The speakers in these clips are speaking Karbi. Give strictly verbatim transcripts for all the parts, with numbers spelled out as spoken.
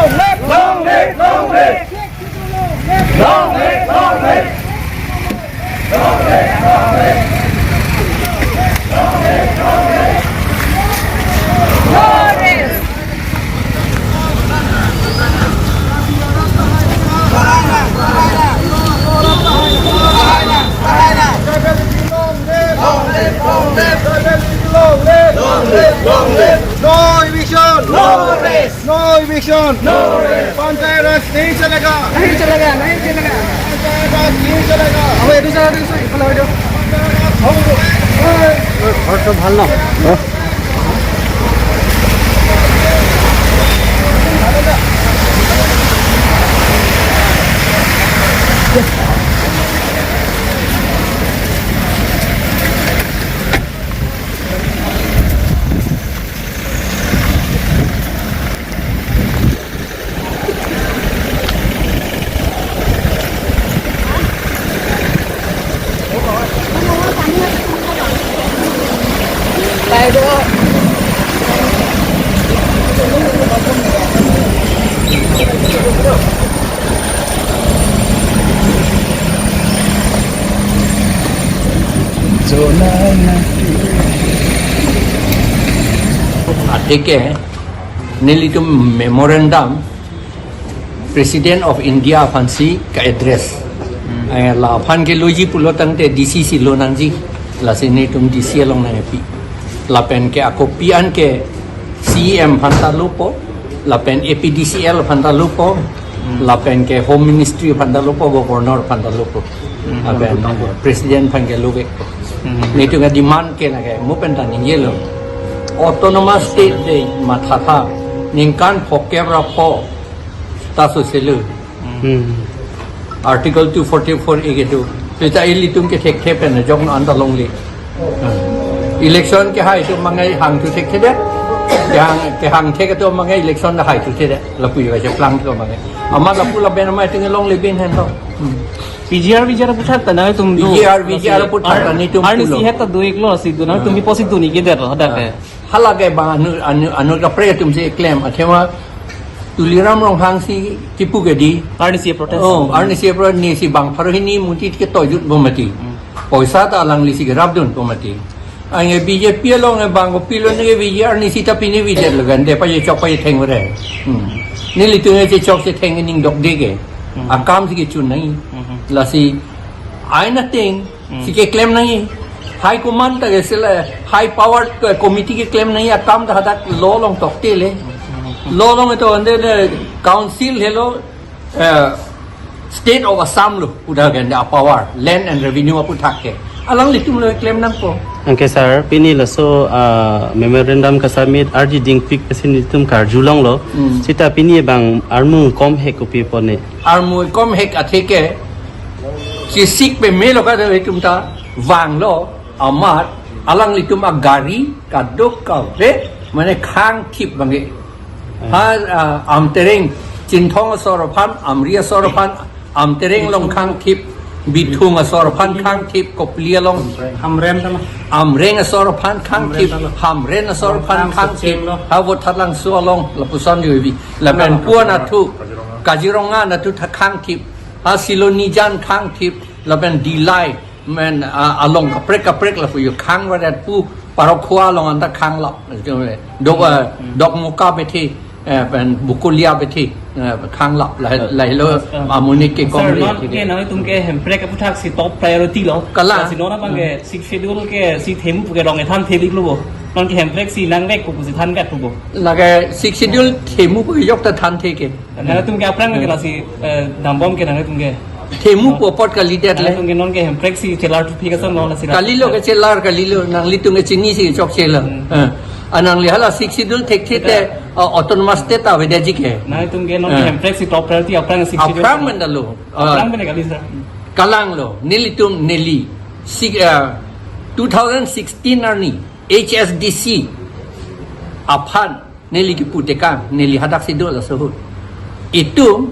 Long live, long live. Long live, long live. Long live, long live. Long live, long live. Long live, long live. No eviction. No rest. No eviction. No rest. Panchayat Raj nahi chalega. Nahi chalega, nahi chalega. Panchayat Raj nahi chalega. Abo edu jala edu, sorry, pala edu. Panchayat Raj nahi chalega. ঘৰ চব ভাল ন? Athe ke nelitum memorandum President of India aphansi ka-address. Hmm. Eh, la aphan ke loji pulo tangte D C si lo nangji. Lasi nelitum D C along nangpi. Lapen ke ako pi an ke C E M aphan ta lopo. Lapen A P D C L aphan ta lopo. Hmm. Lapen ke Home Ministry aphan ta lopo, Governor aphan ta lopo. Hmm. Lapen President aphan ke lovek. Hmm. Nelitum ke demand ke na ke, mo pen ta ningjelo. Autonomous State de mathatha. Ningkan phokep ra pho ta soselo. Hmm. Article two forty-four A ke tu. Pita ilitum ke thekthe pen jok no anta longle. Election kehai atum mangai hang thu thekthe det. Kehang, kehangthe atum mangai election kehai thu the det. Lapu iwa cheplang atum mangai. Amat lapu lapen amat itum longle bin hen to. Hmm. P G R, V G R aputhak ta nangtum do. P G R, V G R aputhak ta nelitum pulo. Arnisi het ta do-iklo si do nangtum, ah, bi posi do-ik-edetlo hadak ke. Hala ke bang anu, anu, anu kaprek atum si klem. Athema Tuliram Ronghang si kipu ke di. Arnisi protest. Oh, arnisi protest, nisi bang pharo hini muti ke toijut bomati. Hmm. Poisa ta alangli si kerapdun bomati. Anke B J P along e bang kopilo ne V G R nisi ta pini V J R lagan de pa ye chok pa ye theng re. Hmm. Nelitum ye chok si theng ning dok de ke. Hmm. Akam si kechun nai. Hmm. Lasi aina ting, hmm, si keklem nai. High command ta ke sila high power ke committee keklem nai akam ta hadak law along tokte le. Hmm. Law along to ande le council helo, eh, State of Assam lo, udah ganda power, land and revenue aputhak ke. Alanglitum lo klem nangpo. Anke sir, pini laso, ah, memorandum ka-submit arji dingpik pesi nelitum karjulonglo. Hmm. Sita pini bang armu kom hek kopi pone. Armu kom hek athe ke, kisik pe melo ka de tum ta vanglo, amat, alanglitum agari, kadokave, mane khang thip bangke. Ha, ah, Amtereng, Chinthong asor aphan, Amri asor aphan, Amtereng along khang thip, Bithung asor aphan khang thip, Kopili along. Hamren tama. Amreng asor aphan khang thip, Hamren tama. Hamren asor aphan khang thip. Hamren asor aphan khang thip. Hamren asor aphan khang thip. Ha, votat langso along, lapuson joibi. Lapen Kaziranga. Puan athu, Kaziranga nathu tha khang thip. Ha, Silonijan khang thip. Lapen Dillai, men, ah, along kaprek kaprek lapu yo khang radat pu, Parokhowa along anta khang lap. Dok, ah, hmm, Dokmoka bethe, eh, pen Bokolia bethe, eh, khang lap. Lah, lahelo, ah, amonit ke sir, kom non re. Ke nangtum ke Hemprek aputhak si top priority lo. Kalang. Si non abang ke, hmm, Sixth Schedule ke si themu pu ke rong ethan thelik lo bo. Non ke Hemprek si nangvek pu si thanvek pu bo. Lake Sixth Schedule themu pu yok ta thanthe ke. Nangtum ke aphrang ke, hmm, lasi, eh, dambom ke nangtum ke. Themu pu apot kalidet le. Nangtum ke non ke Hemprek si chelar thuphik ason lo lasi. Kalilo ke chelar, kalilo, nanglitum ke chini si chokche lo. Hmm. Eh. Anang le hala Sixth Schedule thekthe te, eh, autonomous state avedet ji ke. Nangtum ke non ke, eh, Hemprek si top priority aphrang Sixth Schedule. Aphrang menda lo. Aphrang, eh, menda kali sir. Kalang lo, nelitum neli. Si, eh, two thousand sixteen arni H S D C aphan neli kipu tekang, neli hadak si do laso ahut. Itum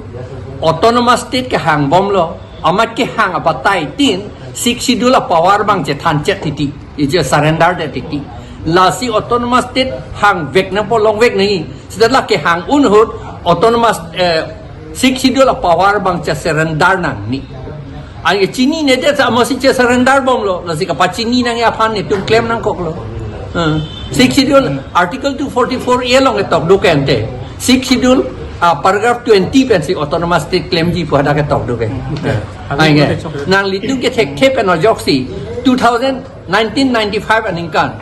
autonomous state kehang bomlo, amat kehang abatai tin, Sixth Schedule a-power bang chethan chet titi, ije surrender det titi. Lasi autonomous state hangvek nangpo, longvek nai. Seta la kehang un ahut, Autonomous, eh, Sixth Schedule a-power abang che-surrender nangne. Anke chininedet sa amatsi che-surrender bomlo, lasi kapachinine aphan netum klem nangkoklo. Eh, Sixth Schedule Article two forty-four A along ketok do ke ante. Sixth Schedule, ah, paragraph twenty pensi autonomous state klemji pu hadak ketok do ke. Eh, anke nanglitum kethekthe pen ajoksi two thousand, nineteen ninety-five aningkan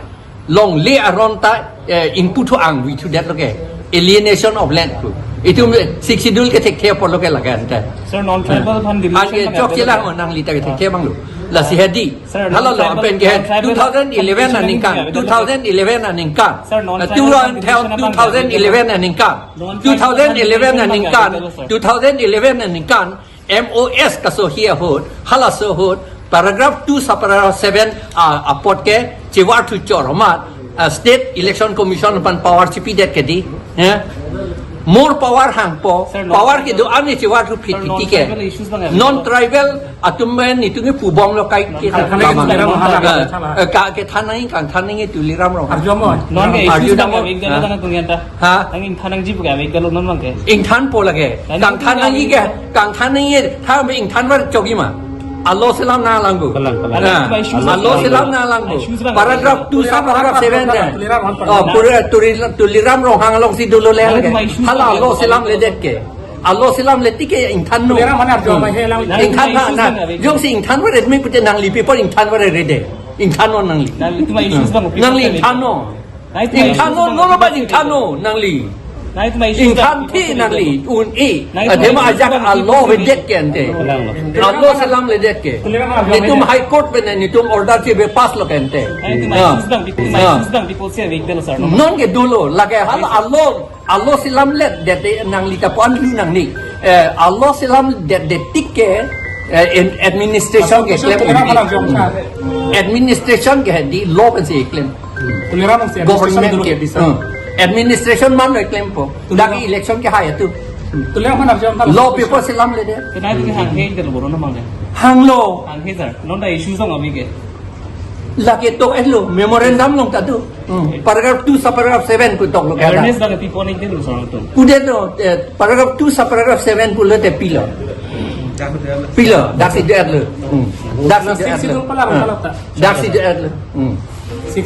longle aron ta, eh, ingpu thu angvi thudetlo ke, alienation of land pu. Itum Sixth Schedule kethekthe apotlo ke lake ante. Sir, non-tribal aphan deletion. Anke chokche lang nanglita kethekthe abanglo. Lasi hedi. Sir, hala lo non-tribal, pen ke non-tribal two thousand eleven aphan aningkan, deletion two thousand eleven aningkan. Sir, non-tribal two thousand, aphan deletion aphan two thousand eleven aningkan. Non-tribal aphan deletion aphan two thousand eleven aningkan, sir. Two thousand eleven aningkan. M O S kasohi ahut, halaso ahut, paragraph two subparagraph seven, ah, apot ke chevarthu chor amat, ah, State Election Commission aphan power chipidet ke di, eh? More power hangpo, sir, non-tribal, power kedo-an chevarthu phit, sir, phit ke. Non-tribal issues bang ya. Non-tribal atum pen netum ke pubomlo kai ke. Kangthan nangji, lamang. Tuliram Ronghang, eh, eh, ka kethan nangji, kangthan nangji Tuliram Ronghang. Arju mo. Non ke issues, arju bang dam ya, mo. Wik jalo, ah, tang tungyan ta. Ha? Nang ingthan nangji pu ke, wik jalo non bang ke. Ingthanpo lake. Nang kangthan nangji ke, kangthan nangji, tha me ingthan var chogi ma. Alo selam nanglang pu. Kalang, kalang. Ha. Alo selam nanglang pu. Paragraph two subparagraph seven de. Oh, pura Turi-, Tuliram Ronghang alongsi dolo le lake. Hala alo selam ledet ke. Alo selam le tik ke ingthannon. Ingthan tha na. Jongsi ingthan var ret me pute nangli paper ingthan var ret de. Ingthannon nangli. Nangli ingthannon. Ingthannon, non ba ingthannon nangli. Ingthan thi nangli, un-e. Athema ajak alo avedet ke ante. Alo selam ledet ke. Netum High Court pen netum order chibe passlo ke ante. Ah. Ah. Non ke dolo, lake hala alo, alo selam ledet nanglita pu-an lu nangne. Eh, alo selam ledet tik ke, eh, in-, administration keklem. Administration ke di law pensi keklem. Tuliram Ronghang si administration government dolo ke, ke di, sir. Hmm. Administration man lo klempo. Tuliram. Dak election kehai atum. Tuliram Ronghang arju ta law paper selam ledet. Kenai tu hanghe ke lo boron namang de. Hanglo. Hanghe sir. Non ta issue song abi ke. Lake to-etlo, memorandum along ta do. Hmm. Paragraph two subparagraph seven pu toklo ke ada. Awareness bang pipo nangji dolo sir atum. Udet lo, eh, paragraph two subparagraph seven pulote pilo. Pilo, daksi det-etlo. Hmm. Daksi det-etlo. Sixth Schedule pala, hmm, pala ta. Daksi det-etlo. Hmm.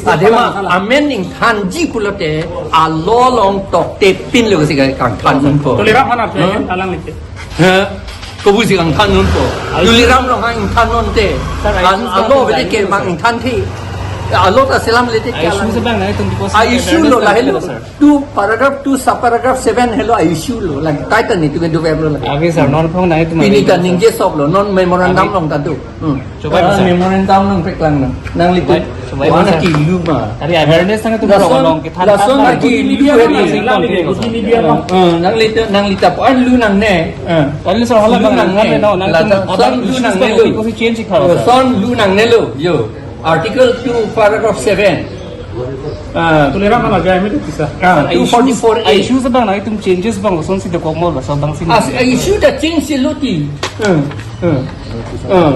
Athema amen ingthanji pulote alo along tokte pinlo si kangthan unpo. Tuliram Ronghang, hmm? Alang lite. Ha? Kopusi kangthan unpo. Tuliram Ronghang ingthannon te. Sir, alo avedet ke mang ingthan thi. Alo ta selam ledet ke. Issue alang. Issue lo lahelo. Sir. Two paragraph two subparagraph seven helo issue lo. Lake tai ta netum ke do web lo lake. Abi sir, non phong nangtum. Pini ta ningje sop lo, non memorandum along ta do. Hmm. Chobai, ah, sir. Memorandum nangpeklang nang. Nanglitum. Chobai, chobai, mana sir. Kilu ma. Tari awareness nangtum lason, rong rong ke than lason than lagi than lu than hedi. Than than than. Eh, nanglitum, nanglita pu-an lu nangne. Eh. Tari sir, hala lu bang nangne. Nangne, no, nang lason lu nangne lo. Because change ikha, sir. Lason lu nangne lo. Yo. Article two, paragraph seven. Ah. Tuliram Ronghang aja, kami tu bisa. Ah, two forty-four A. Issue, issue sedang na itum changes bang, lason si dekok mo, lason bang si. As, issue ta change si luti. Hmm, hmm. Hmm.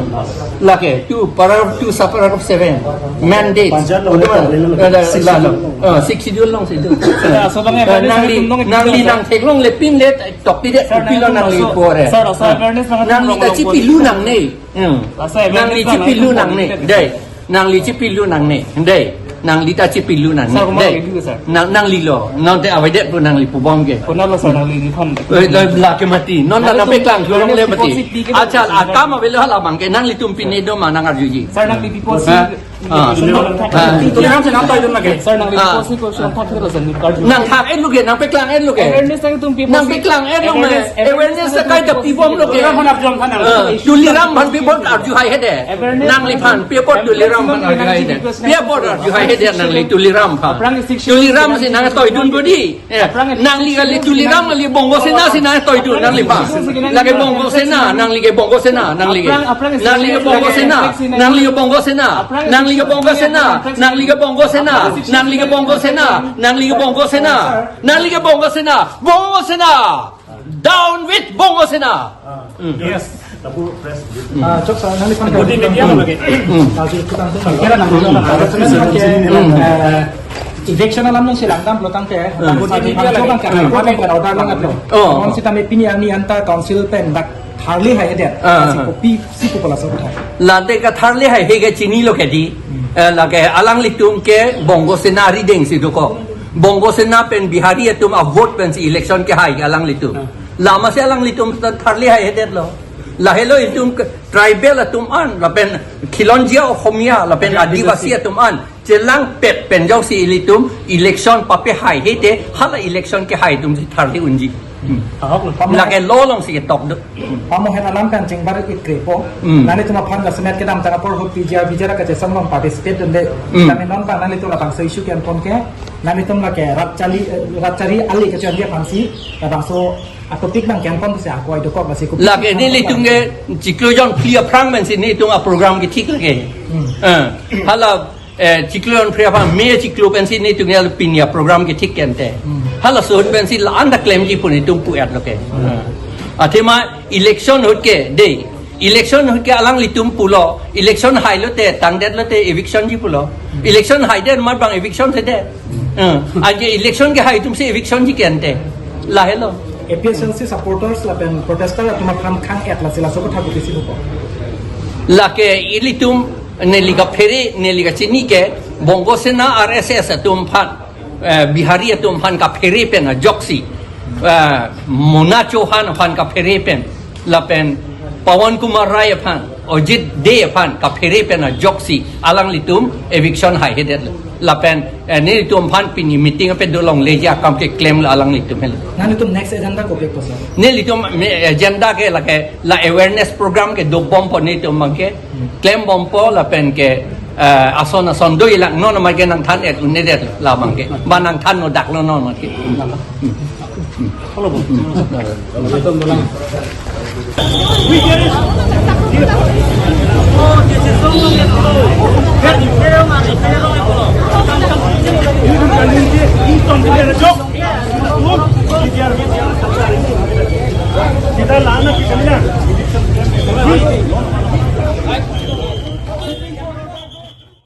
Lake, two, paragraph two, subparagraph seven. Mandate. Panjat lo, udah, udah, udah, sixth schedule. Ah, sixth schedule along si do. Sir, so bang, ah, awareness nangli, nangtum nangli nangtheklongle pin le, tokti de, sir, pilo nangtum nangli laso, pore. Sir, so awareness nangtum nanglita nangtum chipilu nangne. Hmm. Laso awareness nangli chipilu nangne. Dei. Nangli chipilu nangne, dei. Nanglita chipilu nangne, sir, dei. Nang, nanglilo, non te avedet pu nangli pubom ke. Konatlo sir, nangli ni kon. Eh, dei, lake mati. Non nangtum nangpeklang thulongle mati. Acha, akam avelo hala bang ke nanglitum pine do ma nang arjuji. Sir, nangli people si. Ha? Ah. Tuliram si nangtoidun lake. Sir, nangli people si question thak thak lo sir, ni karju. Nangthak-etlo ke, nangpeklang-etlo ke. Awareness nangtum people si. Nangpeklang-etlo me. Awareness, awareness nangtum kaita people si pibomlo ke. Tuliram Ronghang arju. Ah, Tuliram aphan people arju hai hede. Awareness. Nangliphan, people Tuliram aphan arju hai hede. People arju hai hede nangli Tuliram aphan. Aphrang sixth schedule. Tuliram si nangtoidun bodi. Eh, nangli kali Tuliram kali Bongo Sena si nangtoidun nangliphan. Lake Bongo Sena, nangli ke Bongo Sena, nangli ke. Nangli ke Bongo Sena, nangli ke Bongo Sena, nangli ke Bongo Sena, nangli ke Bongo Sena, nangli ke Bongo Sena, nangli ke Bongo Sena, nangli ke Bongo Sena, Bongo Sena. Down with Bongo Sena. Ah, hmm. Yes. Tabu press. Ah, chok sa, nangli kan. Bodi media lagi. Hmm. Ah, so, kita langsung kira nang. Hmm. Ada sebenarnya, eh, Election alam nangchelangdam pulo tangte, hmm, bangko, hmm, jani bangko bangke, hmm, bangko bangke order lang atlo. Oh. Non sitame pini arni anta council pen dak tharli haihedet. Ah, si ah, kopisi pu pu laso kotha. Late katharli haihe ke chinilo ke di. Hmm. Eh, lake alanglitum ke Bongo Sena arideng si dokok. Bongo Sena pen Bihari atum avote pensi election kehai alanglitum. Ah. Lama si alanglitum ta tharli haihedetlo. Lahelo itum ke tribal atum an, lapen khilonjia Ohomia, lapen, lapen Adivasi, Adivasi atum an chelangpet pen ajoksi ilitum election pape haihe te, hala election kehai atum si tharli unji. Hmm. Ahok lo, pamo. Lake law alongsi ketok do. Pamo, hena alam kan chingbar ikre po. Hmm. Nanglitum aphan jasemet kedamtang apor ahut P G R, P G R kachesong along participate dunde. Hmm. Kami non bang nanglitum labangso issue ke-en pon ke, nanglitum lake rat chali, eh, rat chari ali kachari aphansi, labangso atopic nangke-en pon pusi ako ai dokok, lasi ko. Lake nelitum ke chiklo jonphli aphrang pensi nelitum aprogram kethik lake. Hmm. Eh, hala, eh, chiklo jonphli aphrang, May chiklo pensi nelitum ke pini aprogram kethik ke-en te. Hmm. Halaso ahut pensi la-an ta klemji pu nelitum pu-et lo ke. Hmm. Eh. Athema election ahut ke de. Election ahut ke alanglitum pulo, election hailo te, tangdet lo te, eviction ji pulo. Election haidet amat bang eviction si det. Eh, anke election kehai atum si eviction ji ke-en te. Lahelo. A P H L C supporters lapen protester atum aphan khang-et lasi laso kotha kopisi pupo. Lake ilitum neli kaphere, neli kachini ke Bongo Sena R S S atum aphan, eh, Bihari atum aphan kaphere pen ajoksi, eh, Mona Chauhan aphan kaphere pen, lapen Pawan Kumar Rai aphan, Ajit Dey aphan kaphere pen ajoksi alanglitum eviction haihedetlo. Lapen, eh, nelitum aphan pini meeting ape dolongleji akam keklemlo alanglitum helo. Nanglitum next agenda kopi ko, sir? Nelitum me-, agenda ke lake la awareness program ke dobompo nelitum abangke. Hmm. Klembompo lapen ke, eh, ason ason do ilak non amat ke nangthan-et un-edet labang ke. Ba nangthan-no dak lo non amat ke. Kita lana kita lihat.